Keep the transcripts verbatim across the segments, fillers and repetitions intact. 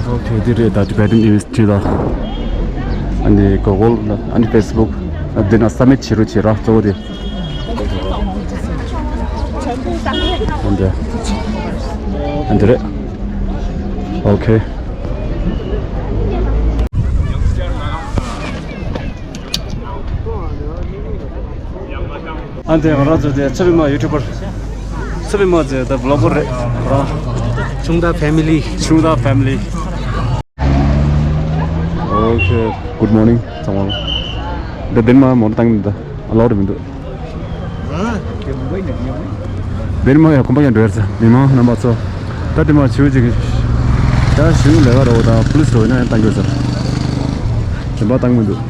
ཨོ་ཁེ། འདི་རེད། ད་Tibetan University ལ། ཨ་ནི་Google ལ། ཨ་ནི་Facebook ལ། འདི་ན་སབ་མིཊ་བྱེད་རོགས་བྱེད་ར། གཙོ་བོ་དེ། འདི། འདི་རེད། ཨོ་ཁེ། ཨ་འདི་ང་རང་ཚོ་དེ་ཚེ་བི་མ་ཡུ་ཊུབ་པར། ཚེ་བི་མ་ཟེར་ད་བི་ལོག་གར་རེད་ར། ཆུང་བདག་ཕེ་མི་ལི། ཆུང་བདག་ཕེ་མི་ལི། ཨོ་ཁེ། Good morning ཚང་མ། ད་འདིར་མ་མོ་ཊ་བཏང་མི་འདུག་ད་ཨ་ལོ་རེ་མི་འདུག་འདིར་མ་ཡང་གོམ་པ་ཡང་འགྲོ་ཡར་ཚ། མི་མང་རྣམ་པ་ཚོ། ད་འདིར་མ་བྱིའུ་ཅིག་ད་གཞུང་ལས་ཀ་རོ་ད་པུ་ལིས་རོ་ཡིན་ན་ཡང་བཏང་དགོས་ཚར། གཞན་པ་བཏང་མི་འདུག་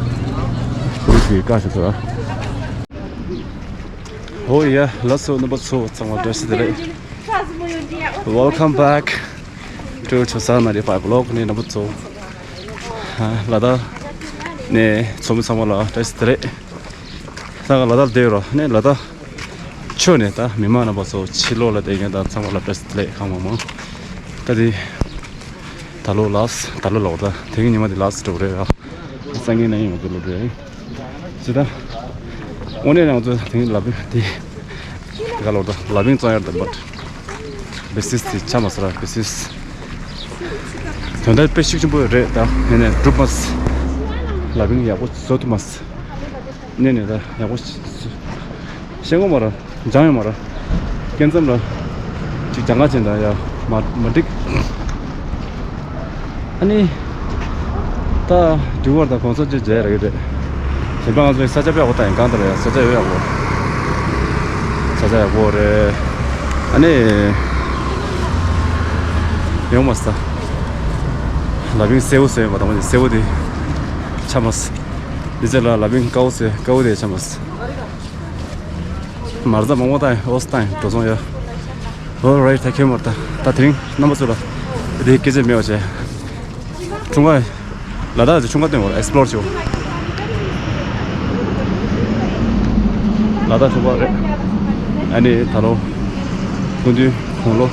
པུ་ལིས་ཀྱིས་བཀག་བཞག་ཚར། ཨོ་ཡ། ལགས་སོ། རྣམ་པ་ཚོ་ཚང་མ་བཀྲ་ཤིས་བདེ་ལེགས། Welcome back to Chhosa Nari Five Vlog ནས་རྣམ་པ་ཚོ། ལ་དྭགས་ནས་ཚོགས་མི་ཚང་མ་ལ་བཀྲ་ཤིས་བདེ་ལེགས། ད་ང་ལ་དྭགས་ལ་བསྡད་ཡོད་ར། ནས་ལ་དྭགས་ཕྱོགས་ནས་ད་མི་མང་རྣམ་པ་ཚོ་ཕྱི་ལོགས་ལ་བསྡད་མཁན་དང་ཚང་མ་ལ་བཀྲ་ཤིས་བདེ་ལེགས། གང་མང་མང་། ད་དེ་ད་ལོ་ལགས། ད་ལོ་ལོག་ད་དེ་རིང་ཉི་མ་དེ་ལགས་འགྲོ་རེད་ར། སང་ཉིན་གནངས་ཉིན་ང་ཚོ་ལོག་འགྲོ་ཡ་ཡིན། ཇི་ལྟར། དངོས་གནས་ང་ཚོ་དེ་རིང་ལ་བིང་དེ་དེ་ག་ལོག་ད་ལ་བིང་བཙོང་ཡར་ད་but business དེ་ཆ་མ་སོང་ར། Business དོན་དག་དཔེ་ཤུགས་ཆེན་པོ་རེད་ད། ཡིན་ནའི་འགྲུབ་མ་སོང་། ལ་བིང་ཡག་པོ་བཟོ་ཐུབ་མ་སོང་། ནས་ནས་ད་ཡག་པོ་ཤེས་ངོ་མ་ར། སྦྱང་ཡོད་མ་ར། སྐྱེ་མཚམས་ལ་ཅིག་སྦྱང་ག་ཅན་དང་ཡ་མ་མ་འགྲིག་ཨ་ནི་ད་འགྲུལ་བར་དང་གོང་ས་མཆོག་མཇལ་ར་གི་རེད། གཞན་པ་ང་ཚོའི་ས་ཆ་དཔེ་ཡག་པོ་ད་ཡིན། གང་ལྟར་ཡ་ས་ཆ་ཡོད་ཡག་པོ། ས་ཆ་ཡག་པོ་རེད། ཨ་ནི་ཡོང་མ་སོང་། ལ་བིང་སེར་པོ་སེར་པོ་དང་མ་སེར་པོ་དེ་ཆ་མ་སོང་། འདི་ཚེ་ལ་ལ་བིང་དཀར་པོ་སེར་དཀར་པོ་དེ་ཆ་མ་སོང་། མར་རྫ་མང་པོ་བཏང་ཡིན། ཨོ་སི་བཏང་ཡིན། འགྲོ་སོང་ཡོད། Alright, thank you མར་ད། ད་དེ་རིང་རྣམ་པ་ཚོ་ལ་དེ་སྐད་ཆ་མེད་པ་བྱས། ཁྲུང་ཁ། ལ་དྭགས་ཀྱི་ཁྲུང་ཁ་སྟོན་བར་ཨེག་སི་པི་ལོར་བྱེད། ལ་དྭགས་ཁྲུང་ཁ་རེད། ཨ་ནི་ད་ལོ་སྐུ་མདུན་དགུང་ལོ་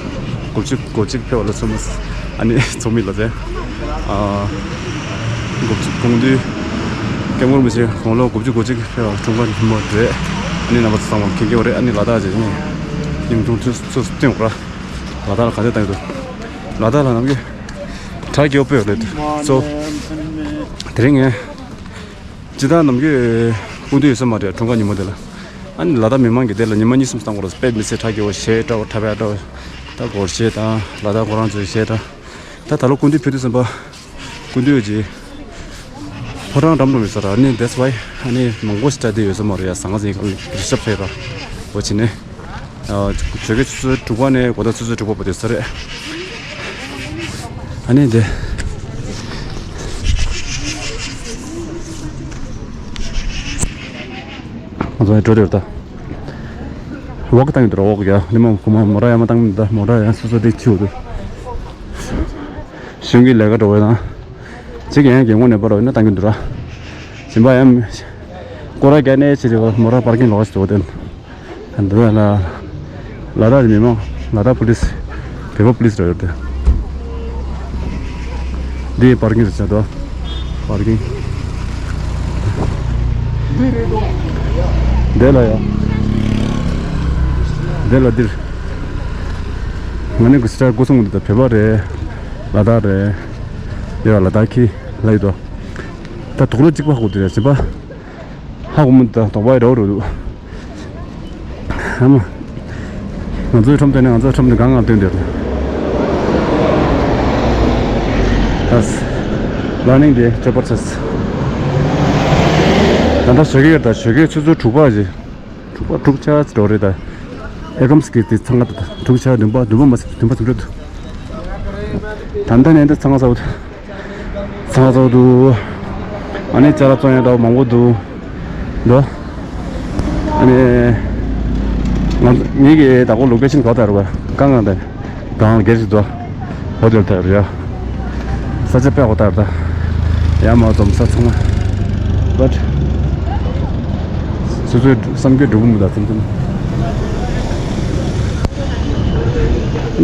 དགུ་བཅུ་གོ་གཅིག་ཕེབས་པ་ལ་སོ་མ་ཨ་ནི་ཚོགས་མི་ལ་ཟེར། ཨ། དགུ་བཅུ་དགུང་དུས་སྐྱབས་མགོན་རིན་པོ་ཆེ་དགུང་ལོ་དགུ་བཅུ་གོ་གཅིག་ཕེབས་པ་ཁྲུང་ཁ་ཉིན་མོ་རེད། ཨ་ནི་རྣམ་པ་ཚོ་ཚང་མ་མཁྱེན་གྱི་ཡོད་རེད། ཨ་ནི་ལ་དྭགས་ཀྱི་ཉིན་ཉིན་ཐུང་ཚོ་ཚོ་སྟོན་དགོས་ར། ལ་དྭགས་ལ་ག་ཚོད་བཏང་གི་འདུག་ལ་དྭགས་ལ་ནམ་རྒྱུན་གྲ་རྒྱས་པོ་ཡོད་རེད་འདུག་སོ། དེ་རིང་ངས་ཅི་ལྟར་ནམ་རྒྱུན་སྐུ་མདུན་ཡོད་ས་མ་རེད། ཁྲུང་ཁ་ཉིན་མོ་དེ་ལ། ཨ་ནི་ལ་དྭགས་མི་མང་གི་དེ་ལ་ཉི་མ་གཉིས་གསུམ་བཏང་དགོས་རེད། དཔེ་མི་སྲིད་གྲ་རྒྱས་པོ་གཞས་འདྲ་བོ་འཁྲབ་ཡག་འདྲ་བོ། ད་སྒོར་གཞས་དང་ལ་དྭགས་ཁོ་རང་ཚོའི་གཞས་དང་། ད་ད་ལོ་སྐུ་མདུན་ཕེབས་དུས་ཙམ་པ། སྐུ་མདུན་གྱི་ཕོ་བྲང་འགྲམ་དུ་ཡོད་ས་ར། ནི་that's why ཨ་ནི་མང་པོ་ཞིག་གྲ་སྒྲིག་ཡོད་ས་མ་རེད་ཡ། ཟང་ཟིང་གི་རི་ཤབ་ཕེབས་ར་འོ་བྱས་ནས། ཨ། ཆོལ་ཁའི་ཆུ་ཚོད་དྲུག་པ་ནས་དགོང་དག་ཆུ་ཚོད་དྲུག་པ་བར་དུ་ཡོད་ས་རེད། ཨ་ནི་འདི། ང་ཚོ་ཡང་འགྲོ་འདོད་ད། ཝོག་བཏང་གི་འདུག་ར། ཝོག་ཡ། ནི་མ་ཁོ་མ་མོ་ཊ་ཡ་མ་བཏང་མི་འདུག་མོ་ཊ་ཡ་སོ་སོ་དེ་ཆུ་འདུག་གཞུང་གི་ལས་ཀ་འགྲོ་བའི་དང་། གཅིག་ཡང་རྒན་གོག་ནས་པར་བ་ཡིན་ན་བཏང་གི་འདུག་ར། གཞན་པ་ཡང་། སྐོར་ར་རྒྱག་ནས་བྱེད་ཀྱི་མོ་ཊ་པར་ཀིང་ལོགས་སུ་འགྲོ་དོན། འདི་ལ། ལ་དྭགས་མི་མང་། ལ་དྭགས་པུ་ལིས། བོད་པ་པུ་ལིས་ར་ཡོད་དེ། འདི་པར་ཀིང་རེད་ཆ་དོ། པར་ཀིང་། འདི་ལ་ཡ། འདི་ལ་འདིར། ང་ནི་གུ་སི་ཏྲ་སྐུ་སྲུང་འདི་ད་བོད་པ་རེད། ལ་དྭགས་རེད། ཡ་ལ་དྭགས་ཁྱི་ལ་ཡོད་དོ། ད་དུག་ལོག་གཅིག་པ་ཧ་གོ་དེ་རེད་ཟིན་པ། ཧ་གོ་མི་འདུག་དོགས་པ་ཡི་འདྲ་བོ་རེད་འདུག་ཨ་མ། ང་ཚོའི་ཁྲོམ་སྟོན་ནས་ང་ཚོའི་ཁྲོམ་དེ་གང་གང་སྟོན་འདོད། ཨ། ལ་ནིང་དེ་ཅོ་པར་ཆེས། ད་ལྟ་ཞོགས་ཀས་ད་ཞོགས་ཀས་ཆུ་ཚོད་དྲུག་པ་ཞིག་དྲུག་པ་དྲུག་ཆ་འགྲོ་རེད་ད། ཨེ་ཀམ་སི་ཀི་དེ་ཚང་ག་ད་དྲུག་ཆ་བདུན་པ་བདུན་པ་མ་ཟད་བདུན་པ་ཙམ་རེད་འདུག་ད་ལྟ་ནས་འདི་ཚང་ག་ཚ་བོ། ཚང་ཚང་འདུག་ཨ་ནི་ཅ་ལག་བཙོང་ཡག་འདྲ་བོ་མང་པོ་འདུག་འདུག་ཨ་ནི། ང་ངེད་ཀྱི་བདག་པོ་ལོ་ཀེ་ཤན་ག་པར་བ་གང་གང་དང་། གང་སྒེར་ཞིག་འདུག་ཧོ་ཊེལ་དེར་ཡ། ས་ཆ་དཔེ་ཧོ་ཊེལ་དང་། ཡ་མ་འཛོམས་ས་ཚང་མ། But སོ་སོའི་བསམ་རྒྱུ་འགྲུབ་མི་འདུག་ཙམ་ཙམ།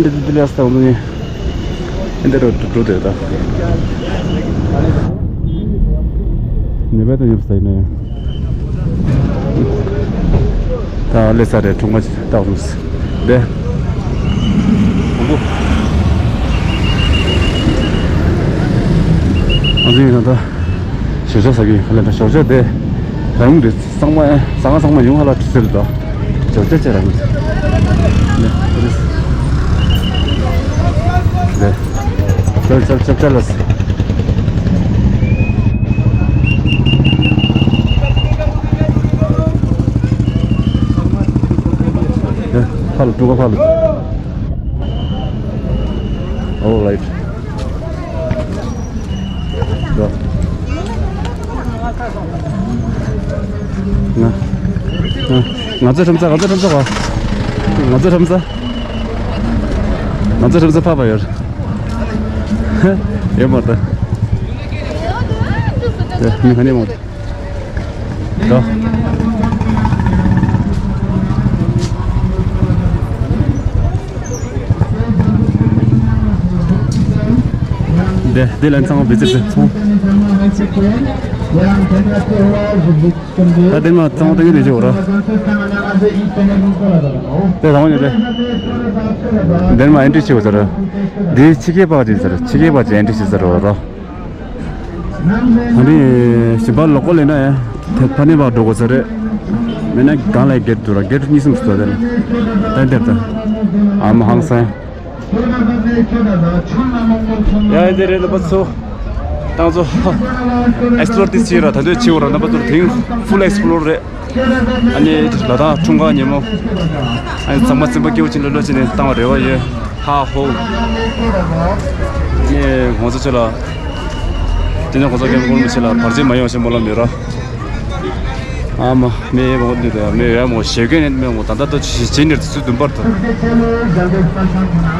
འདི་འདི་ལས་ལྟ་བུ་ནི་འདི་རུ་འགྲོ་འདོད་ད། ཉེ་བའི་དུ་ཡོད་ས་ཡིན་ནའི། ད་ལས་ས་རེད། གྲོང་པ་ཅིག་བཏགས་འདུག་སྟེ། ཨ་ཙི་ཡིན་ན་ད་ཞོགས་ཇ་ཟ་གི་ཧ་ལས་ད་ཞོགས་ཇ་དེ་རང་རེད། ཚང་མ་ཟ་ང་ཚང་མ་ཡོང་ཧ་ལ་ཁྲི་ཟེར་ད། ཞོགས་ཇ་ཅེ་རང་རེད། ཅལ་ཅལ་ཅལ་ཅལ་ལ། ཕར་ལ་ཀྲུ་ག་ཕར་ལ། All right. ང་ང་ང་ཚོ་ཁྲོམ་ས། ང་ཚོ་ཁྲོམ་ས་ག་ང་ཚོ་ཁྲོམ་ས། ང་ཚོ་ཁྲོམ་ས་ཕ་བ་ཡོད། ཡོད་མ་ད། མི་ཁ་ནས་མ་ད། དེ་དེ་ལན་ཚང་བི་ཙི་ཙི་ཚང་། ད་དེ་མ་ཚང་དེ་གི་དེ་ཆེ་བོ་ར། དེ་རང་ཉིད་དེ་དེ་མ་ཨེན་ཊི་ཆེ་བོ་ཟེར། དེ་ཕྱི་རྒྱལ་པ་ཅིག་ཟེར། ཕྱི་རྒྱལ་པ་ཅིག་ཨེན་ཊི་ཆེ་ཟེར་བ་ར། ཨ་ནི་ཞིམ་པ་ལོག་གོ་ལེ་ན་ཡ། དེ་ཕ་ནི་བ་འགྲོ་དགོས་ས་རེད། མེད་ན་གང་ལ་གེད་འདུག་ར། གེད་གཉིས་གསུམ་ཞིག་འདུག་དེ་ལ། ཏན་ཏན་ད། ཨ་མ་ཧང་སང་། ཡ་ཡ་དེ་རེད་ལ་པ་ཚོ། ཏང་ཚོ། ཨེག་སི་པོ་ལོར་དེ་བྱས་ར། ད་དུང་བྱེད་འོ་ར། རྣམ་པ་ཚོར་དེང་ཧྥུལ་ཨེག་སི་པོ་ལོར་རེད། ཨ་ནི་ལ་དྭགས་འཁྲུངས་སྐར་ཉིན་མོ། ཨ་ནི་ཚང་མ་སེམས་པ་སྐྱིད་པོ་ཅིག་ལྷོད་ལྷོད་བྱས་ནས་བཏང་བ་རེ་བ་ཡོད། ཧ་ཧོ། ངས་ང་ཚོ་ཚོ་ལ། དེ་ནས་ང་ཚོ་རྒན་པོ་མི་ཚེ་ལ་བར་ཆད་མ་ཡོང་ཞེས་སྨོན་ལམ་ཡོད་ར། ཨ་མ་མེ་མོ་འདི་དང་མེ་ཡ་མོ་ཞེ་གན་ནས་མེ་མོ་ད་ལྟ་ཏོ་ཇི་ཇི་ནེར་ཚུལ་བདུན་པར་དུ།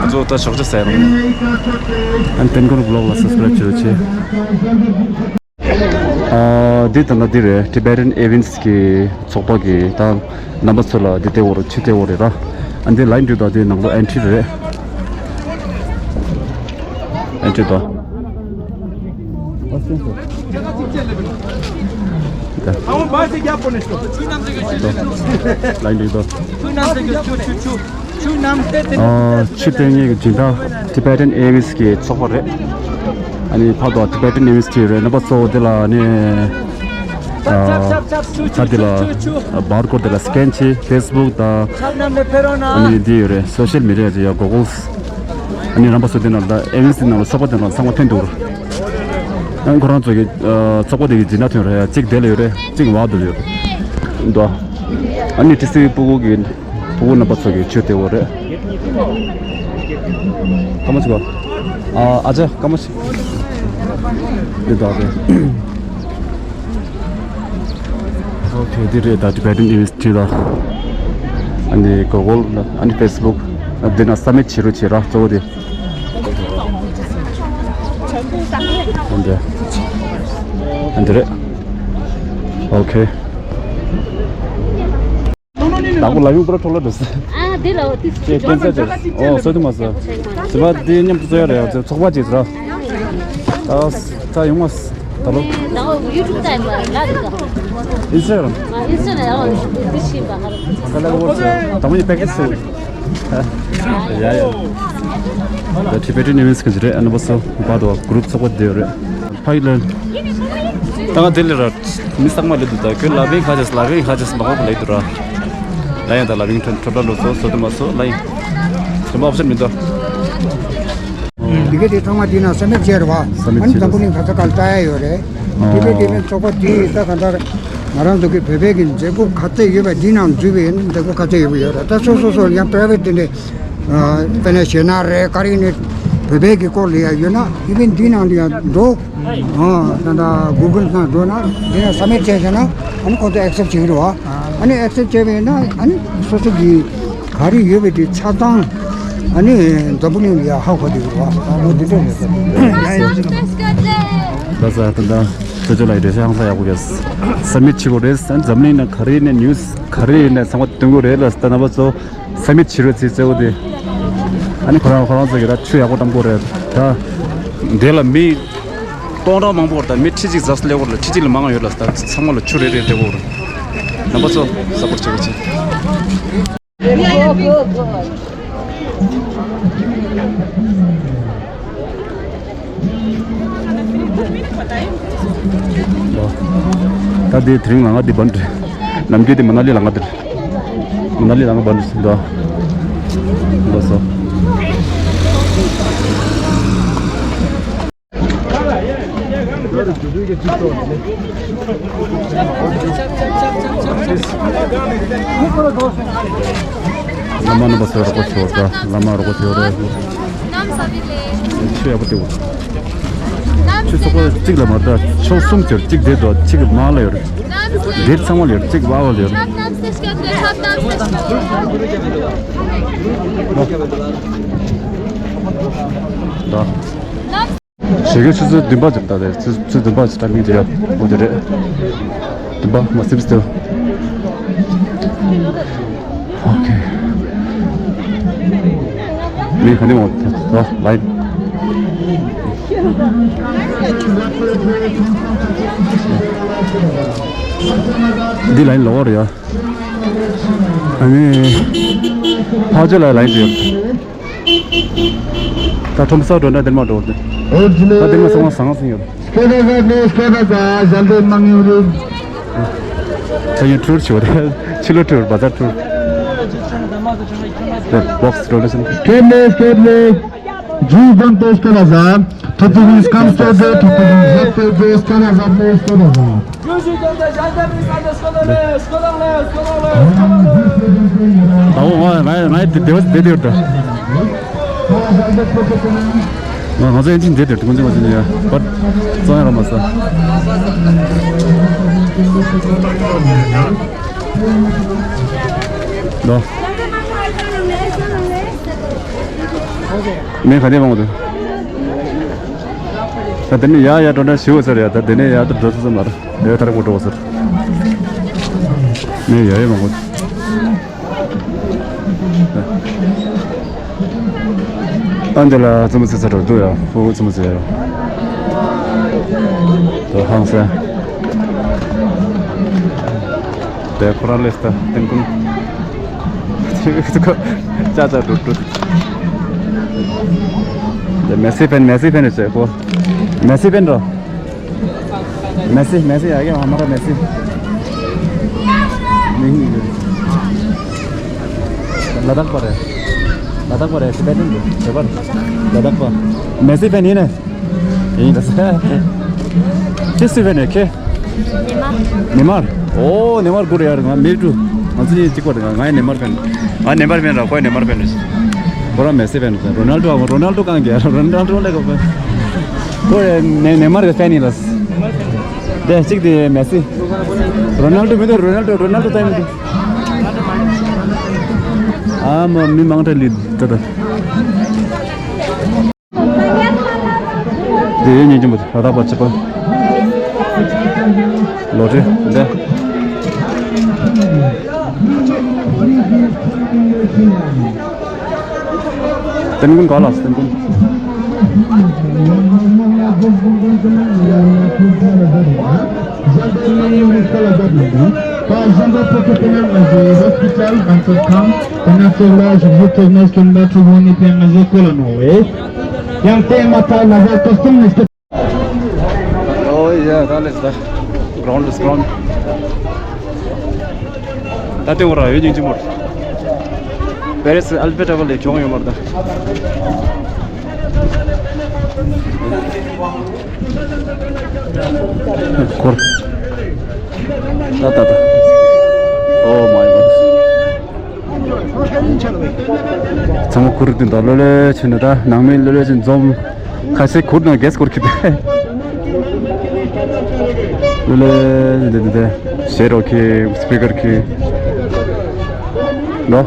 ང་ཚོ་ད་ཞོགས་ཇ་ཟ་ཡ་རང་ནས། ཨན་ཏན་ཀོན་བི་ལོག་ལ་སབ་སི་ཀ་རེབ་བྱེད་རོགས་བྱེད། ཨ་འདི་ད་ལྟ་འདི་རེད། Tibetan Events གི་ཚོགས་པ་གི་ད་རྣམ་པ་ཚོ་ལ་འདི་ལྟེ་བོ་རེད། ཆུ་ལྟེ་བོ་རེད་ར། ཨ་འདི་ལ་ཡིན་དུས་ད་འདི་ནང་ལོགས་ཨེན་ཊི་རེད། ཨེན་ཊི་ད། ལ་ཡིན་དུས་ད། ཆུ་སྟེར་མཁན་གྱི་སྦྱིན་བདག་Tibetan Events གི་ཚོགས་པ་རེད། ཨ་ནི་ཕར་དུ་Tibetan Events གི་རེད། རྣམ་པ་ཚོ་འདི་ལ་ནི་ད་འདི་ལ་བར་ཀོ་ཌི་འདི་ལ་སི་ཀེན་བྱེད། ཕེ་སི་བུག་དང་ཨ་ནི་འདི་ཡོད་རེད། སོ་ཤལ་མི་ཌི་ཡ་ཅིག་ཡོད། གུ་གལ། ཨ་ནི་རྣམ་པ་ཚོ་འདི་ནང་ལ་ད་ཨེ་ཝི་སི་ནང་ལ་ཚོགས་པ་དེ་ནང་ཚང་མ་ཐོན་འདུག་ཨ་ནི་ཁོ་རང་ཚོ་གི་ཚོགས་པ་དེ་གི་སྦྱིན་བདག་ཐོན་རེད། གཅིག་དེ་ལ་ཡོད་རེད། གཅིག་བར་དུ་ཡོད་རེད་འདུག་ཨ་ནི་ཊི་སི་ཝི་སྤུ་གུ་གི་ཕྲུ་གུ་རྣམ་པ་ཚོ་གི་ཆུ་སྟེར་བ་རེད། སྐར་མ་གཅིག་གོ། ཨ་ཨ་ཅག་སྐར་མ་གཅིག་འདི་དག་རེད། ཨོ་ཁེ། འདི་རེད། ད་Tibetan Events ད། ཨ་ནི་གུ་གལ་ལ། ཨ་ནི་ཕེ་སི་བུག་འདི་ན་སབ་མིཊ་བྱེད་རོགས་བྱེད་ར། གཙོ་བོ་དེ། འདི་འདི་རེད། ཨོ་ཁེ། དང་པོ་ལ་ཡོང་པར་འཕྲོ་བརླག་འགྲོ་ས། ཨ་དེ་ལ་འོ་དེ་ཅེས་ཀན་སར་ཅེས། ཨོ་སོ་དུ་མ་སོ། ཟི་བ་དེ་མཉམ་དུ་བཙལ་ཡ་རེད། ཚོགས་པ་ཅིག་ར། ད་ད་ཡོང་མ་ད་ལོ། ད་ཡུ་ཊུབ་ད་ཡིན་པ་ལ་རེད་ད། ཨིན་སི་ཊ་གྷ་རམ། ཨིན་སི་ཊ་གྷ་རམ་ཡང་དེ་ཤེས་པ་ཧ་ར། ད་མོ་ཡི་པེ་ཀེ་ཇི་སུ། ཡ་ཡ། ད་Tibetan Events གི་རེད། ཨ་ནི་བ་སོ་བ་དོ་གུ་རུབ་ཚོགས་པ་དེ་རེད། ཕ་ཡི་ལན། ད་ང་དེ་ལས་ར། མི་ཚང་མ་ལས་འདུག་ད་ཁྱོད་ལ་བིང་ཁ་ཅེས་ལ་བིང་ཁ་ཅེས་མ་གོ་ལས་འདུག་ར། ལ་ཡང་ད་ལ་བིང་ཁྲོད་ཁྲོད་ལ་ལོ་སོ་སོ་དུ་མ་སོ་ལ་ཡིན། དེ་མ་ཨོབ་ཤན་མི་འདུག་དེ་ག་དེ་ཚང་མ་དེ་ན་ས་མེད་ཆེ་ར་བ། ས་མེད་ཨ་ནི་ཆེ་འཛམ་བུ་གླིང་ག་ས་ག་ལ་ཡོད་རེད། དེ་ག་དེ་ནི་ཚོགས་པ་དེ་ད་ག་འདྲ་ང་རང་ཚོ་གི་བོད་པའི་གི་མཛད་སྒོ་ག་ཚད་ཡོད་པ་དེ་ནང་འཛུལ་བའི་མཛད་སྒོ་ག་ཚད་ཡོད་པ་ཡོད་རེད། ད་སོ་སོ་སོ་ཡང་པྲ་ཝེ་ཊི་དེ་འདྲའི། དཔེར་ན་ཞེ་ན་རེད། ག་རེ་ནི་བོད་པའི་གི་སྐོར་ལ་ཡང་ཡོད་ན་ཨི་ཝེན་འདི་ནང་དུ་ཡང་འགྲོ། ད་ལྟ་གུ་གལ་ནང་འགྲོ་ན་འདི་ནང་ས་མེད་བྱས་བྱས་ན་ཨ་ནི་ཁོ་ཚོ་ཨེག་སེབ་བྱེད་ཀྱི་རེད་བ། ཨ་ནི་ཨེག་སེབ་བྱས་པ་ཡིན་ན་ཨ་ནི་སོ་སོ་གི་ག་རེ་ཡོད་པའི་དེ་ཆ་ཚང་ཨ་ནི་འཛམ་བུ་གླིང་ལ་ཡང་ཧ་གོ་བསྡད་ཀྱི་རེད་བ། འོ་འདི་འདྲ་རེད། ད་ས་ད་ལྟ། ལྟ་ཅོ་ལ་ཡི་འགྲེལ་བཤད་ཧང་སང་ཡག་པོ་ཡོད། སབ་མིཊ་བྱེད་དགོས་རེད། ཨ་ནི་འཛམ་གླིང་ནང་ག་རེ་ཡིན་ནའི་ནིའུ་སི་ག་རེ་ཡིན་ནའི་ཚང་མ་སྟོན་དགོས་རེད་ལ། ད་རྣམ་པ་ཚོ་སབ་མིཊ་བྱེད་རོགས་བྱེད་གཙོ་བོ་དེ། ཨ་ནི་ཁོ་རང་ཁོ་རང་ཚོ་གི་ད་ཆུ་ཡག་པོ་བཏང་དགོས་རེད། ད་འདི་ལ་མི་སྟོང་ཕྲག་མང་པོ་ད་མི་ཁྲི་གཅིག་ཙམ་སླེབས་དགོས་རེད། ཁྲི་གཅིག་ལས་མང་ཡོད་ལ། ད་ཚང་མ་ལ་ཆུ་རེ་རེ་སྤྲད་དགོས་རེད། རྣམ་པ་ཚོ་སབ་པོར་བྱེད་རོགས་བྱེད། ད་དེ་དེ་རིང་ལམ་ཁ་འདི་བན་ཏེ། ནམ་རྒྱུན་དེ་མ་ན་ལི་ལམ་ཁ་འདིར། མ་ན་ལི་ལམ་ཁ་བན་ཏེ་འདུག་འདུག་སོ། བླ་མ་རྣམ་པ་ཚོས་རོགས་པ་བྱེད་རོགས། བླ་མ་རོགས་པ་བྱེད་རོགས། ཆུ་ཡག་པོ་སྟེར། ཆུ་ཚོགས་པ་གཅིག་ལ་མ་རེད། ཕྱོགས་གསུམ་ཡོད། གཅིག་དེར་འདུག་གཅིག་མར་ལ་ཡོད། དེར་ཚང་མ་ལ་ཡོད། གཅིག་བར་བ་ལ་ཡོད། ད། ཞོགས་ཀའི་ཆུ་ཚོད་བདུན་པ་ཙམ་ད་རེད། ཆུ་ཚོད་བདུན་པ་ཙམ་ཊའི་མིང་དེ་ཡ་འོ་དེ་རེད། བདུན་པ་མ་ཟིན་པ་ཙམ། ཨོ་ཁེ། མི་ག་ནས་འོང་། ལ་ལ་ཡིན། འདི་ལ་ཡིན་ལོ་རེད་ཡ། ཨ་ནི། ཕར་ཕྱོགས་ལ་ལ་ཡིན་དེ་ཡོད། ད་ཁྲོམ་ས་འགྲོ་ན་འདིར་མ་འགྲོ་བར་དེ། ཨོ་ཇི་ལེ། ད་འདིར་མ་སོང་བ་ཟང་ཟིང་ཡོད། སྐད་ཆ་ཟ་ནས་སྐད་ཆ་ཟ་ཞལ་འདེབས་མ་ངེས་རེད། ད་ཡིན་ཊུར་བྱེད་པ་རེད། ཕྱི་ལོགས་ཊུར། བ་ཛར་ཊུར། དེ་བོག་སི་འགྲོ་ལེ་སོང་། སྐད་ལེ་སྐད་ལེ། ཇུས་བདམས་ཏེ་སྐད་ལ་ཟ། ཐུབ་ཐུབ་ཡིན་སྐམ་སྟོར་ཏེ་ཐུབ་ཐུབ་ཡིན་ཟབ་སྟོར་ཏེ་སྐད་ལ་ཟ་ནས་སྐད་ལ་ཟ། ད་འོ་ང་ང་ང་དེ་དེ་བ་དེ་དེ་ཡོད་ད། ང་ང་ཚོ་ཡན་ཆིན་དེ་དེ་དེ་ང་ཚོ་ང་ཚོ་ཡ་བར་ཙང་ཡ་ར་མ་ས། ལོ། མེ་ག་དེ་མང་པོ་འདུག་ད་དེ་ནས་ཡ་ཡ་འགྲོ་འདྲ་ཞིག་ཟེར་ཡ། ད་དེ་ནས་ཡ་ད་འགྲོ་ཚུལ་ཙམ་མ་རེད། ཡ་ད་རེ་མོ་འགྲོ་ཟེར། ནས་ཡ་ཡ་མང་པོ། ཨ་འདི་ལ་ཙུམ་ཙི་ཙི་འགྲོ་འདུག་ཡ། ཧུ་ཙུམ་ཙི་ཡ། ད་ཧང་སེ། དེ་ཁོ་རང་ལས་ད་ཏིང་ཀུན། ཅ་ཅ་འགྲོ་འགྲོ། དེ་མེ་སི་ཕན། མེ་སི་ཕན་རེད་ཟེར་ཁོ། མེ་སི་ཕན་འགྲོ། མེ་སི། མེ་སི། ཡ་གི་ཧ་མ་ར་མེ་སི། མིང་ནི་ལ་དྭགས་པ་རེད། ལ་དྭགས་པ་རེད། སི་པེ་ཏིང་གི་བོད་པ་རེད། ལ་དྭགས་པ། མེ་སི་ཕན་ཡིན་ནི། ཡིན་ད་ས། ཁྱེད་སུའི་ཕན་རེད་ཁྱེད། ནེ་མར། ནེ་མར། ཨོ་ནེ་མར་གུ་རེད་ཡ། ང་མེ་ཏྲུ། ང་ཚོ་གཉིས་གཅིག་པ་རེད། ང་ཡང་ནེ་མར་ཕན། ང་ནེ་མར་ཕན་ར། ཁོ་ཡང་ནེ་མར་ཕན་རེད། ཁོ་རང་མེ་སི་ཕན་རེད། རོ་ནལ་ཏོ། རོ་ནལ་ཏོ་གང་གི་རོ་ནལ་ཏོ་ལ་གོ་ཕན། ཁོ་ཡང་ནེ་ནེ་མར་གི་ཕན་ཡིན་ལ། དེ་གཅིག་དེ་མེ་སི། རོ་ནལ་ཏོ་མི་འདུག་རོ་ནལ་ཏོ། རོ་ནལ་ཏོ་ད་མི་འདུག་ཨ་མ་མི་མང་དྲགས་ལི་ད་ད། དེ་ཡོད་ཉན་གྱི་མོད། ལ་དྭགས་པ་གཅིག་པ། ལོ་རེ་འདི། ཏན་ཀུན་ག་ལ་ཏན་ཀུན། Par exemple, pour que tenir un hospital dans ce camp, on a fait l'âge de tourner sur le tribune et bien je colle en haut. Yang tema tal la va custom. Oh yeah, that is the ground is ground. ད་ལྟ་འོ་ར་ཡོད་ཉིན་གཅིག་མོར། Paris Eiffel Tower ལས་གྱོང་ཡོད་མར་ད། འཁོར། ད་ད་ད། Oh my god. ཚང་མ་གུར་དེ་འདྲ་ལོ་ལེ་ཕྱིན་ནས་ད་ནང་མི་ལོ་ལེ་ཕྱིན་འཛོམས། ཁ་ཤས་གུར་ནང་གེས་གུར་ཁྱེར་ཏེ། ལོ་ལེ་འདི་འདི་འདི་ཞེ་རོ་ཁྱེར། སི་པི་ཀར་ཁྱེར། ལོ།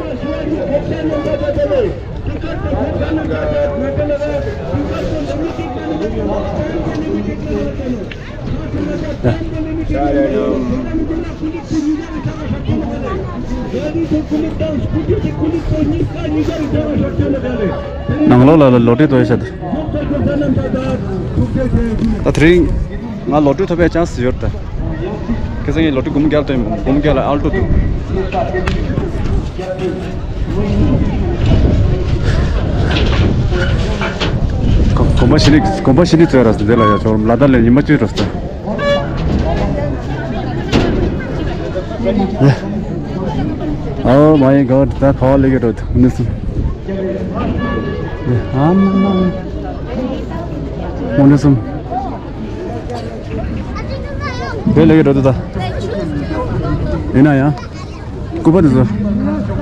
ནང་ལོགས་ལ་ལོ་ཊི་ཐོབ་ཤག་ད་དེ་རིང་ང་ལོ་ཊི་ཐོབ་པའི་ཅན་སི་ཡོད་ད། ཁ་སང་ངས་ལོ་ཊི་སྒོར་མོ་བརྒྱ་ཐོབ་ཡིན། སྒོར་མོ་བརྒྱ་ལ་ཨལ་ཊོ་འདུག་གོམ་པ་བཞི་ནི་གོམ་པ་བཞི་ནི་བཙོས་ར་སོ་དེ་ལ་ཡ་ཆོག་ལ་དྭགས་ལ་ཉི་མ་བཅུ་ར་སོ། Oh my God, ད་ཕ་ལེ་གི་རོ་ནི་སུ། ཨམ། ཨོ་ནི་སུ། དེ་ལེ་གི་རོ་ད། ཡིན་ན་ཡང་། སྐུད་པ་དེ་ཚོ་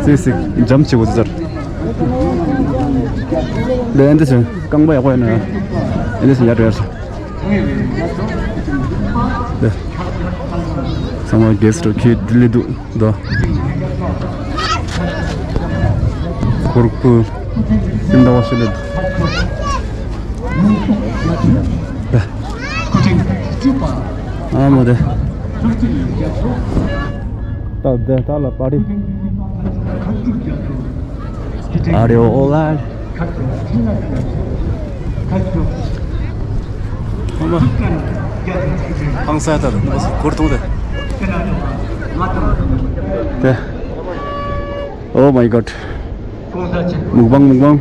སིག་སིག་འཇམ་ཆེ་བོ་དེ་ཚོར། དེ་ཨེ་འདི་ཚོ་རྐང་པ་ཡག་པོ་ཡོད་ན་ཡང་ཨེ་འདི་ཚོ་ཡར་འགྲོ་ཡར་སོང་། དེ་ཚང་མ་གེ་སི་ཊི་ཁྱེར་ལི་འདུག་དོ། གུར་གུར་སིན་ད་བ་ཤི་ལི་འདུག་ཨ་མོ་དེ། ད་དེ་ད་ལ་པར་ཊི། Are you all right? ཨ་མ། ཧང་སང་ད་ལ་གུར་ཐུང་དེ། དེ། Oh my God. མུག་པང་མུག་པང་།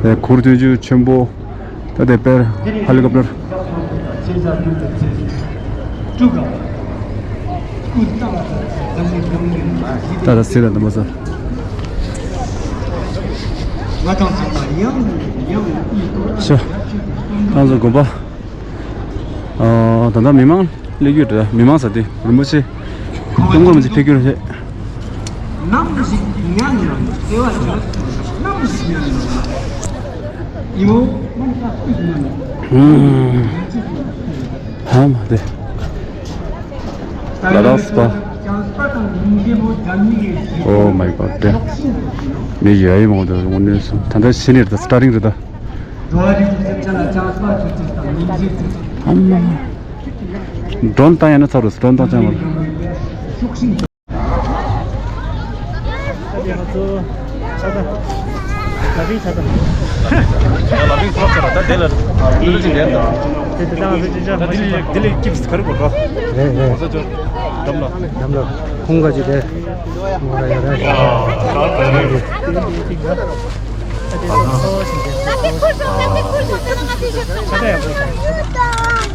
དེ་གུར་སྟོན་རྒྱུ་ཆེན་པོ། ད་དེ་པེར་ཧེ་ལི་ཀོབ་ཊར། ད་ད་སི་ད་ནམ་པ་ས། ཤ། ད་ཚོ་དགོན་པ། ཨ། ད་ལྟ་མི་མང་སླེབས་ཀྱི་རེད། མི་མང་ཟེར་དུས་རིན་པོ་ཆེ་སྐུ་ངོ་མི་ཚེ་ཕེབས་ཀྱི་རེད། ནམ་ཞིག་ཉམས་ཡང་བརྩེ་བ་བྱ། ནམ་ཞིག་ཉམས་ཡང་ཡིད་འོང་མ་ནི་ཁ་ཐུག་ཉམས་ཡང་། ཧམ་དེ། ལ་དྭགས་སི་པ། Oh my God དེ། མི་ཡ་ཡི་མང་དུ་ངོ་ནས་སོང་། ད་ལྟ་ཕྱི་ནས་རེད་ད། སི་ཊར་ཊིང་རེད་ད། འགྲོ་བ་རིགས་དྲུག་སེམས་ཅན་ལ་བྱང་ཆུབ་ཐོབ་ཅིང་དང་། ལུང་བཞི་དྲུག་ཨ་མ། ཌོན་བཏང་ཡང་ན་ཚར་རུ་ཌོན་བཏང་ཅང་མ་རུ། ང་ཚོ་ཆ་ཚང་། ལ་པིང་ཆ་ཚང་། ལ་པིང་ཁོ་ཚོ་ལ་ད་དེ་ལ་ལུ་ཅི་འདྲ་ད། དེ་དེ་དང་ང་ཚོ་ཅི་ཅང་མ་ཤེས་པ། དེ་ལས་ཀིབས་ག་རེ་དགོས་རོ། རེད་རེད། ང་ཚོ་ཅོ་འདམ་ལ། འདམ་ལ་ཁོང་ག་ཅི་དེ། ང་ར་ཡ་ར་ཡ།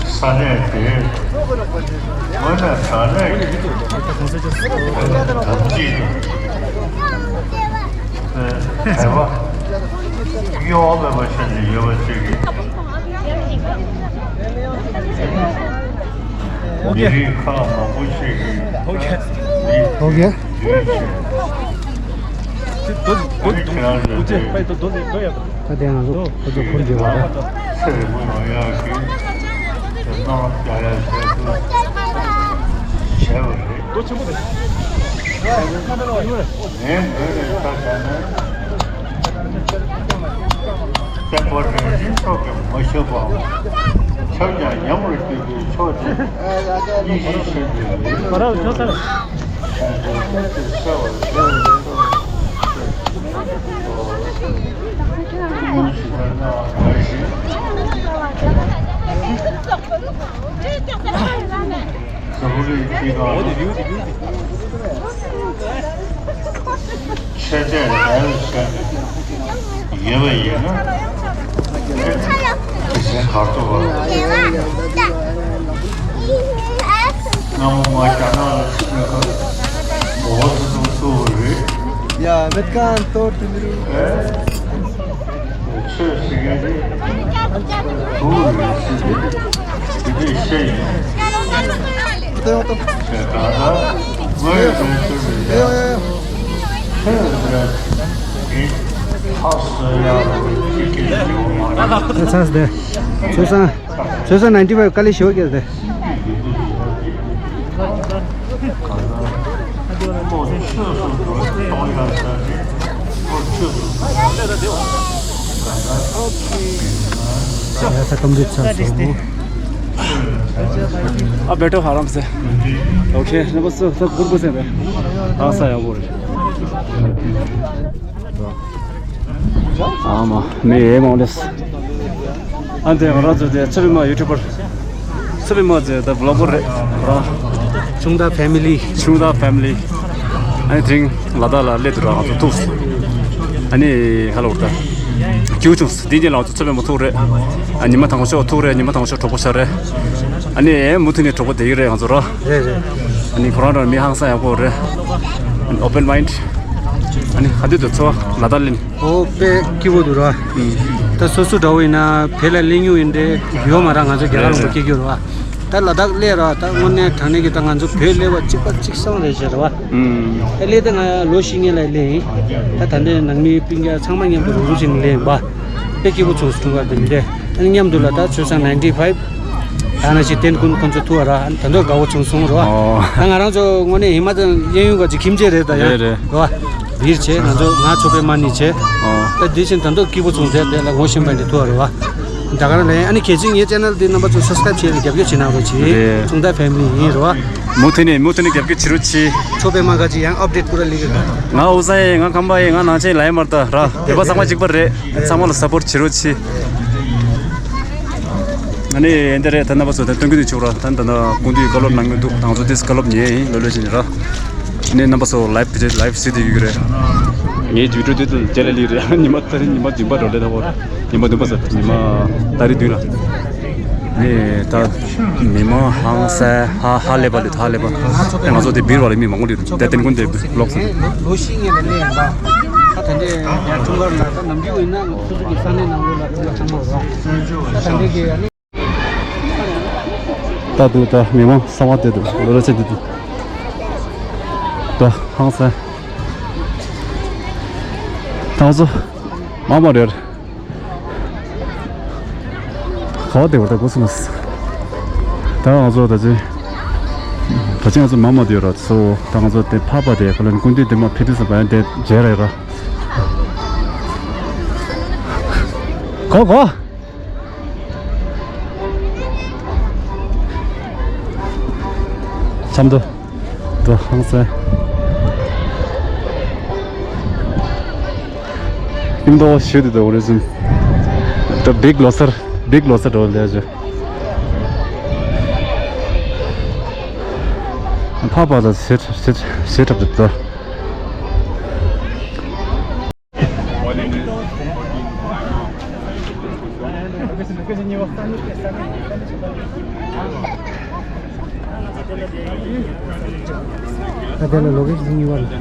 ས་གནས་དེ་ངོས་ནས་དྲང་གནས་ཀྱི་དམ་ཚིག་དང་དད་པ་གཡོ་བ་མེད་པ་བྱས་ནས་ཡོད་པ་ཅིག་གིས། ཨོ་ཁེ། མི་རིགས་ཁག་མང་པོ་ཞིག་གིས་ཨོ་ཁེ། མི་ཨོ་ཁེ། ད་དེ་ང་ཚོ་ཁོ་ཚོ་འཁུར་རྒྱུ་བ་ར། ཚེ་རིང་མོ་ཡོང་ཡག་གི་གནང་རྒྱག་ཡག་བྱས་ཏེ་བྱས་པ་རེད། ངས་ངོས་ནས་ཆ་བཞག་ན། བཙན་པོ་རིག་འཛིན་མཆོག་གིས་མ་བཞག་པའམ། ཁྱབ་ཀྱང་ཉམས་རུ་སྐྱེ་རྒྱུའི་ཕྱོགས་དེ་གཉིས་གཞི་ཤིན་ཏུ་ལེགས་པར་ཤེས་པའི་ཤེས་པ་ལེགས་པར་ཤེས་པ་ཐུགས་སྨོན་ཇི་ལྟར་གནང་བ་ནང་བཞིན། འཛམ་བུ་གླིང་འདི་སྒང་ལ་ཆོས་དད་ལ་ཡོད་པ་ཡིན་ན། དེ་བཞིན་གར་ཐོབ་པ། སྔ་མོ་ང་རྒྱ་ནག་ལ་ཕྱིན་པའི་སྐབས་མོ་ཝོ་ཙེ་ཏུང་ཐུག་པ་རེད། ཡ་མེད་ཀན་ཏོར་ཏི་མི་རུ། ཆོས་ཟེར་མཁན་དེ་དུག་རེད་ཟེར་ཏེ་དེ་འདྲས་བཤད་ཡོད། ད་ལྟ་ངོས་ནས་ཆོས་ཟེར་ཡ་ཆོས་ཟེར་ཡ་དེ་ཧ་གསོ་ཡ་ལ་ཅིག་སྐད་ཆ་ཡོད་མ་རེད། ཚང་སྟེ་ཚོ་སང་ཚོ་སང་ནའིན་ཊི་ཕའིབ་དཀའ་ལས་ཞེ་པོ་བརྒྱབ་སྟེ། ཡ་ས་ཀམ་པི་ལིཊ་ཆགས་སོང་། आप बैठो आराम से। ओके, नमस्ते, सब गुड बसे में। हाँ, सा यार बोल। ཨ་མ་མི་ཨེ་མ་ལེས། ཨ་འདི་ང་རང་ཚོ་དེ་ཚེ་བི་མ་ཡུ་ཊུ་བར། ཚེ་བི་མ་ཚེ་ད་བི་ལོག་གར་རེད་ར། ཆུང་བདག་ཕེ་མི་ལི། ཆུང་བདག་ཕེ་མི་ལི། ཨ་ནི་དེ་རིང་ལ་དྭགས་ལ་སླེབས་འདུག་ར། ང་ཚོ་ཐུག་ཨ་ནི་ཧ་ལོ་ད་སྐྱིད་པོ་བྱུང་། དེ་རྗེས་ལ་ང་ཚོ་ཚེ་བི་མ་ཐུག་རེད། ཨ་ཉི་མ་དང་པོ་ཤོག་ཐུག་རེད། ཉི་མ་དང་པོ་ཤོག་གྲོགས་པོ་ཤར་རེད། ཨ་ནི་ཨེ་མུ་མཐུད་ནས་གྲོགས་པོ་བསྡད་ཀྱི་རེད་ང་ཚོ་ར། རེད་རེད། ཨ་ནི་ཁོ་རང་རང་མི་ཧང་སང་ཡག་པོ་རེད། ཨོ་པན་མའིན་ཌི། ཨ་ནི་ག་དུས་དུ་འཚོ་བ་ལ་དྭགས་ལ་ནི། ཨོ་དཔེ་སྐྱིད་པོ་འདུག་ར། ད་སོ་སོ་འདྲ་བོ་ཡིན་ན་བོད་ལ་སླེབས་མྱོང་ཡིན་དེ་ཡོད་མ་ར། ང་ཚོ་རྒྱ་གར་ལུང་པ་སྐྱེས་རྒྱུ་ར། ད་ལ་དྭགས་སླེབས་ར། ད་དངོས་གནས་དྲང་གནས་ཀྱི་ད་ང་ཚོ་བོད་སླེབས་པ་གཅིག་པ་གཅིག་སང་རེད་ཟེར་བ། ད་སླེབས་ད་ང་ལོ་བཞི་སྔོན་ལ་སླེབས་ཡིན། ད་ད་ལྟའི་ནང་མི་སྤུན་ཀྱག་ཚང་མ་མཉམ་དུ་རུབ་རུབ་བྱས་ནས་སླེབས་ཡིན་པ། དཔེ་སྐྱིད་པོ་བྱུང་སོང་། ད་འདི་ཨ་ནི་མཉམ་དུ་ལ་ད་ཆོས་སང་ནའིན་ཊི་ཕའིབ། ད་ནང་བཞིན་ཏན་ཀུན་ཁོང་ཚོ་ཐུག་ར། ད་དུང་དགའ་པོ་བྱུང་སོང་ར། ཨོ། ད་ང་རང་ཚོ་དངོས་གནས་ཧི་མ་ཅལ་གཡས་གཡོན་ག་ཅིག་ཁྱིམ་མཚེས་རེད་ད་ཡ། རེད་རེད། ར། འདིར་བྱས་ང་ཚོ་ང་ཆོས་པད་མ་ནས་བྱས། ཨོ། ད་འདི་བཞིན་ད་དུང་སྐྱིད་པོ་བྱུང་ཚེ་དེ་ལ་ངོ་ཤེས་པ་འདི་ཐུག་ར་བ། ད་ག་རང་ལ་ཨ་ནི་གལ་ཆེན་ངའི་ཅེ་ནལ་འདི་རྣམ་པ་ཚོ་སབ་སི་ཀ་རའིབ་བྱས་ནས་རྒྱབ་སྐྱོར་བྱེད་གནང་རོགས་གྱིས། རེད། ཆུང་བདག་ཕེ་མི་ལི་ཡིན་ར་བ། མུ་མཐུད་ནས་མུ་མཐུད་ནས་རྒྱབ་སྐྱོར་བྱེད་རོགས་གྱིས། ཆོས་པད་མ་ག་ཅིག་ཡང་ཨབ་ཌེཊ་པུ་ར་ལི་གི་ག་ང་ཨོ་ས་ཡིན། ང་ཁམས་པ་ཡིན། ང་ནང་ཆེན་ལ་ཡིན་མར་ད་ར། བོད་པ་ཚང་མ་གཅིག་པ་རེད། ཚང་མ་ལ་སབ་པོར་བྱེད་རོགས་གྱིས། ཨ་ནི་འདི་རེད། ད་རྣམ་པ་ཚོ་ད་སྟོན་གྱི་འདུག་ཆོག་ར། ད་ད་ད་སྐུ་མདུན་བཀའ་སློབ་གནང་གི་འདུག་ང་ཚོ་དེ་བཀའ་སློབ་ཉན་ཡིན་ལོ་ལོ་ཕྱིན་ར། ཨ་ནི་རྣམ་པ་ཚོ་ལའིབ་དེ་ལའིབ་གཟིགས་བསྡད་ཡོད་ཀྱི་རེད། ངའི་བི་ཌིའོ་དེ་ཚོ་རྗེས་ལ་ལི་རེད། ཉི་མ་ད་རེས་ཉི་མ་བདུན་པ་འགྲོ་ལེ་ད་བོ། ཉི་མ་བདུན་པ་ཟེར་ཉི་མ་ཏ་རིག་བདུན་ལ། ཨ་ནི་ད་མི་མང་ཧང་སང་ཧ་ཧ་ལས་པ་ལས་ད་ཧ་ལས་པ། ཨ་ང་ཚོ་དེ་བིར་བ་ལ་མི་མང་པོ་འདུག་དེ་ཏན་ཀུན་དེ་ལོག་སོང་། ལོ་བཞི་སྔོན་ལ་སླེབས་ཡིན་པ། ད་ད་འདྲའི་ཡར་འཁྲུངས་སྐར་ལ་ད་ནམ་རྒྱུན་ཡིན་ན་སོ་སོ་གི་ས་གནས་ནང་ལོགས་ལ་སྤུན་ཟླ་ཚང་མ་རོགས། ད་ད་འདྲའི་གི་ཨ་ནི། ད་དུ་ད་མི་མང་གསང་བ་དེ་དུ་ལོ་ར་ཆེ་དེ་དུ། ད་ཧང་སང་། ད་ཚོ་མ་མ་རེད། ག་བ་དེ་བ་ད་གོ་སོང་། ད་ང་ཚོ་ད་ཅི་ད་ཅི་ང་ཚོ་མ་མ་དེ་ར་ཚོ། ད་ང་ཚོ་དེ་ཕ་པ་དེ་ག་ལ་ཀུན་དུ་དེ་མ་ཕི་དུ་ས་བ་དེ་མཇལ་རེད་ར། གོ་གོ། འཆམ་དུ། དུ་ཧང་སང་། ཨིམ་དོ་ཤུ་དུ་དུ་འོ་རེ་ཟིན། དུ་བིག་ལོ་སར་བིག་ལོ་སར་འགྲོ་ལེ་ཞུ། ཕ་པ་ལ་ཟེར་ཟེར་ཟེར་གྲབས་དུ་དུ། ད་དེ་ལ་ལོ་ཀེ་ཤན་གཉིས་པ་ལ། དེ་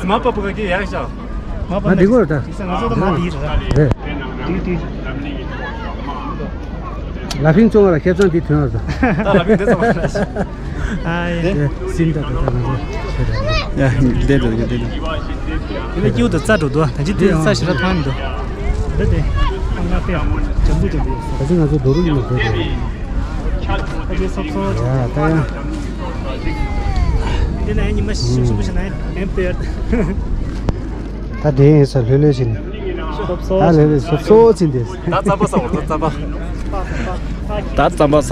མ་པ་པོ་ག་གི་ཡག་ཤག་མ་པ་ང་འདི་གོ་ར་ད། ང་ཚོ་ད་མ་དེ་རེད། རེད། དེ་དེ། ལ་ཕིང་ཙོང་ལ་ཁེ་བཟང་དེ་ཐོན་ར་ད། ད་ལ་ཕིང་དེ་ཙོང་ལ། ཨ་ཡེ། སིན་ད་ད་ད་ང་ཚོ་ཡ་བསྡད་འགྲོ་བསྡད་འགྲོ། དེ་ལ་སྐྱིད་པོ་དང་རྩྭ་འགྲོ་འདུག་ད་ཅི་དེ་རྩྭ་ཞེ་དྲག་ཐང་མི་འདུག་འདི་དེ་ཨ་ང་པེ་ཇམ་བུ་ཇམ་བུ་ཡོད་ས། ད་ཅི་ང་ཚོ་རྡོ་རུ་ཡིན་ན་བསྡད་འགྲོ། ད་ཅི་སོབ་སོབ་ཡ་ད་ཡ། འདི་ན་ཡ་ཉི་མ་ཤི་ཤི་པོ་ཞིག་ན་ཡ་ཨེམ་པེ་ཡར། ད་དེ་ཡིན་ས་ལྷོད་ལྷོད་བྱས་ནས། ད་ལྷོད་ལྷོད་སོབ་སོབ་བྱས་ནས་བསྡད། ད་རྩམ་པ་ཟ་བར་ད་རྩམ་པ། ད་རྩམ་པ་ཟ།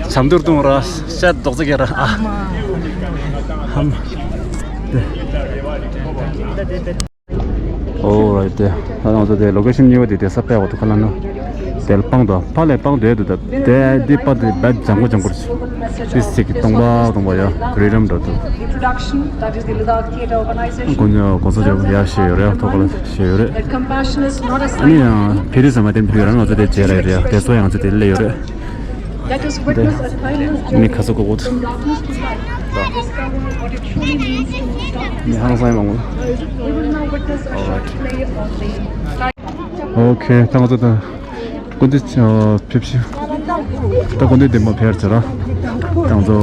ཇ་མདོར་བཏུང་ར་ཤ་རྡོག་རྩ་རྒྱག་ར་ཨ། ཧམ། ཨོ་རའིཊ། དེ་ད་ང་ཚོ་དེ་ལོ་ཀེ་ཤན་གཉིས་པ་དེ་དེ་ས་པད་འོག་ཏུ་ཁ་ལ་ནོ། དེ་ལ་སྤང་དོ་ཕ་ལས་སྤང་དོ་ཡོད་དོ། ད་དེ་འདི་པ་དེ་བད་ལྗང་གུ་ལྗང་གུ་རེད། ཏི་སི་ཀྱི་སྟོང་པ་སྟོང་པ་ཡ་རི་རམ་འདྲ་འདུག Production, that is the Ladakh Theatre Organization. དགོན་པ་གོང་ས་མཆོག་ཡ་ཞེས་ཡོད་རེད། ཐོག་ལ་ཞེས་ཡོད་རེད། That compassion is not a ཨ་ནི་sign of ཡང་ཕེ་རི་ས་མ་དེ་ཕེ་རི་རང་ང་ཚོ་དེ་བྱས་རེད་རེད། དེ་ཚོ་ཡང་ང་ཚོ་དེ་སླེབས་ཡོད་རེད། Let us witness a timeless journey མི་ཁ་སོ་གོ་གོ་ཚོ། from darkness to light, discovering what it truly means to stop མི་ཧང་སང་མང་པོ། We will now witness a short play on the ཨོ་ཁེ། ད་ང་ཚོ་ད་སྐུ་མདུན་ཕེབས་ཤིང་། ད་སྐུ་མདུན་ལྡེམ་པ་ཕེབས་ཚར་ར། ད་ང་ཚོ་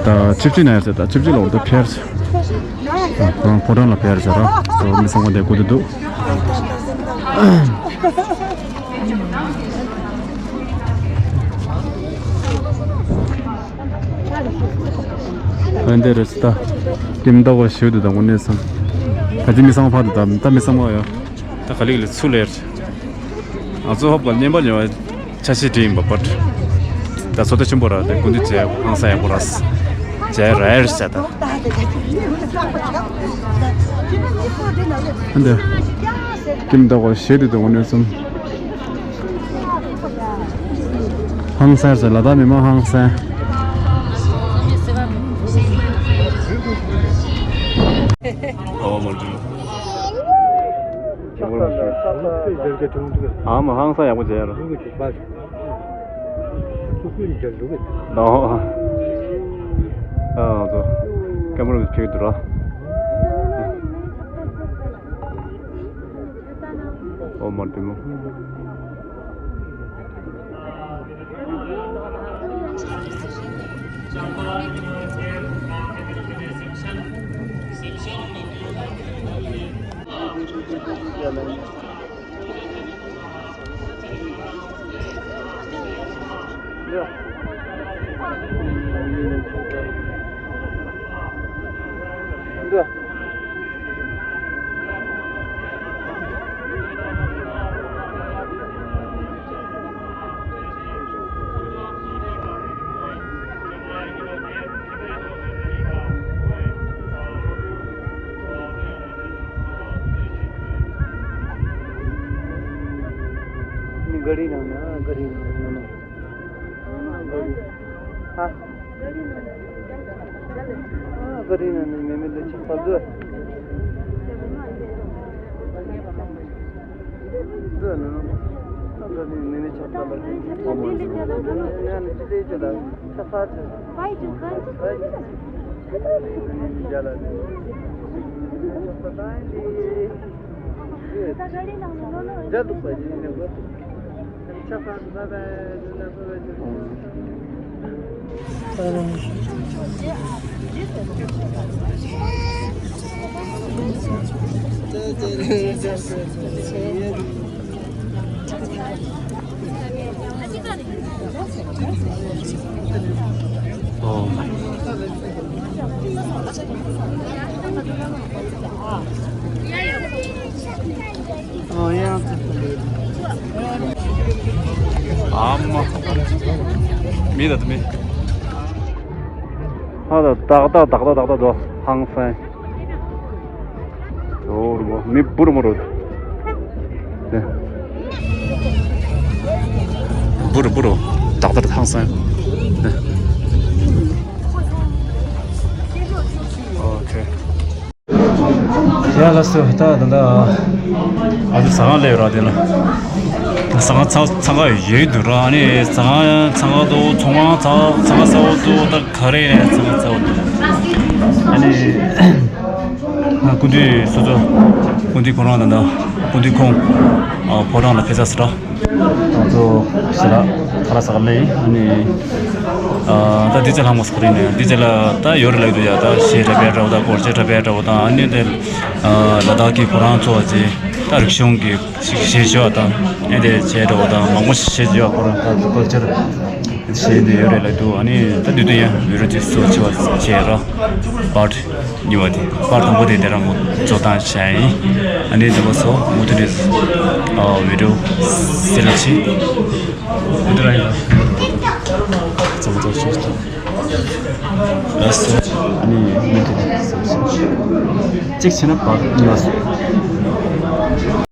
ད་ཆིབས་བསྒྱུར་ན་ཡར་ཚར། ད་ཆིབས་བསྒྱུར་ལ་འོ་ད་ཕེབས་ཚར། ཕོ་བྲང་ལ་ཕེབས་ཚར་ར། ཚོ་མི་ཚང་མ་དེ་སྐུ་མདུན་འདུག་འོན་ཏེ་རེད་ད། ལྡེམ་ལྡོག་པ་ཞིག་འདུག་ད་དངོས་གནས་སམ། ད་ཅི་མི་ཚང་མ་ཕར་འདུག་ད་ད་མི་ཚང་མ་ཡོད། ད་ག་ལེ་ག་ལེ་ཚུར་ལེར། ང་ཚོ་ཧོབ་ག་བརྙན་པར་ཉོ་བ་ཆ་ཤས་བྲིས་ཡིན་པ་པར། ད་བཟོ་ལྟ་ཆེན་པོ་ར་དེ་སྐུ་མདུན་མཇལ་ཧང་སང་ཡག་པོ་ར། མཇལ་རེར་བྱས་ད། འདི། ལྡེམ་ལྡོག་པ་ཞིག་འདུག་དངོས་གནས་སམ། ཧང་སང་ཟེར། ལ་དྭགས་མི་མང་ཧང་སང་། ཨོ་མ་འདུག་ཨ་མ་ཧང་སང་ཡག་པོ་མཇལ་ཡ་ར། ཨོ། ཨ་ང་ཚོ་ཀེམ་ར་ཕིག་འདུག་ར། ཨོ་མ་འདུག་ནི་ག་རི་ནང་ན་ག་རི་ནང་ན་ག་རི། ཨ། ཨ་ག་རི་ནང་ནས་མེ་མེ་ལ་ཆགས་པ་འདུག་འདུག་ནང་ན། ཨ་ག་རི་མེ་མེ་ཆགས་པ་ལ་ཆགས་པ་འདུག་ནང་ནས་ཅི་ལས་ཅི་ལ་ཆགས་པ་འདུག་ཨ་ནི་མི་རྒྱ་ལ་ནི་ཆགས་པ་དང་ཨ་ནི་འདི། འཇའ་ལུག་པ་ཡིན་ནི་གོ། ཨ་མ། མི་ད་དུ་མི། ཧ་ད་ཏག་ཏག་ཏག་ཏག་ཏག་ཏག་དོ་ཧང་སང་། ཨོ་རུ་མི་བུ་རུ་མོ་རུ། བུ་རུ་བུ་རུ་ཏག་ཏག་ཧང་སང་། ཨོ་ཁེ། ཡ་ལགས་སོ། ད་ད་ད་ཨ་ཙི་ཟ་ཁང་སླེབས་ར། དེ་ལ་ཟ་ཁང་ཚང་ཚང་ཁ་ཡོད་འདུག་ར། ཨ་ནི་ཟ་ཁང་ཚང་ཁ་དུ་ཚོང་ཁང་ཚང་ཚང་ཁ་གསར་པ་དུ་ད་ག་རེ་ཚང་ཁ་གསར་པ་དུ། ཨ་ནི་སྐུ་མདུན་སོ་སོ་སྐུ་མདུན་ཁོ་རང་དང་ད་སྐུ་མདུན་ཁོང་ཕོ་བྲང་ལ་ཕེབས་ཚར་ཟེར་ར། ང་ཚོ་ཞེ་ལ་ཁ་ལག་ཟ་ག་སླེབས་ཡིན། ཨ་ནི་ཨ་ད་འདི་ཚེ་ལྷག་མ་ཟ་ག་རེད་ནས། འདི་ཚེ་ལ་ད་ཡོད་རེད་ལབ་འདུག་ཡ། ད་གཞས་འཁྲབ་པའི་འདྲ་བོ་དང་སྒོར་གཞས་འཁྲབ་པའི་འདྲ་བོ་དང་། ཨ་ནི་དེ་ལ་དྭགས་ཀྱི་ཁོ་རང་ཚོ་བ་ཅིག་ད་རིག་གཞུང་གི་ཞིག་གཞས་བྱེད་པ་དང་། ཨ་ནི་དེ་གཞས་འདྲ་བོ་དང་མང་པོ་ཞིག་གཞས་བྱེད་པ། ཁོ་རང་ད་ཀལ་ཅར་གཞས་འདི་ཡོད་རེད་ལབ་འདུག་ཨ་ནི་ད་དུས་དུས་ཡང་བི་ཌི་ཡོ་ཅིག་བཟོ་བྱེད་པ་བྱས་ར། པར་ཊི་གཉིས་པ་དེ། པར་ཊི་དང་པོ་དེ་དེ་རང་ངོ་བཟོ་སྟངས་བྱས་ཡིན། ཨ་ནི་དེ་པ་ཚོ་མུ་མཐུད་ནས་ཨ་བི་ཌི་ཡོ་སེ་ལེག་བྱེད། མུ་མཐུད་རང་ཡིན། ཚང་མ་ཚོ་ཤེས་ཐུབ། ལགས་སོ། ཨ་ནི་མུ་མཐུད་ནས་གཅིག་བྱས་ན་པར་ཊི་གཉིས་པ་བཟོ།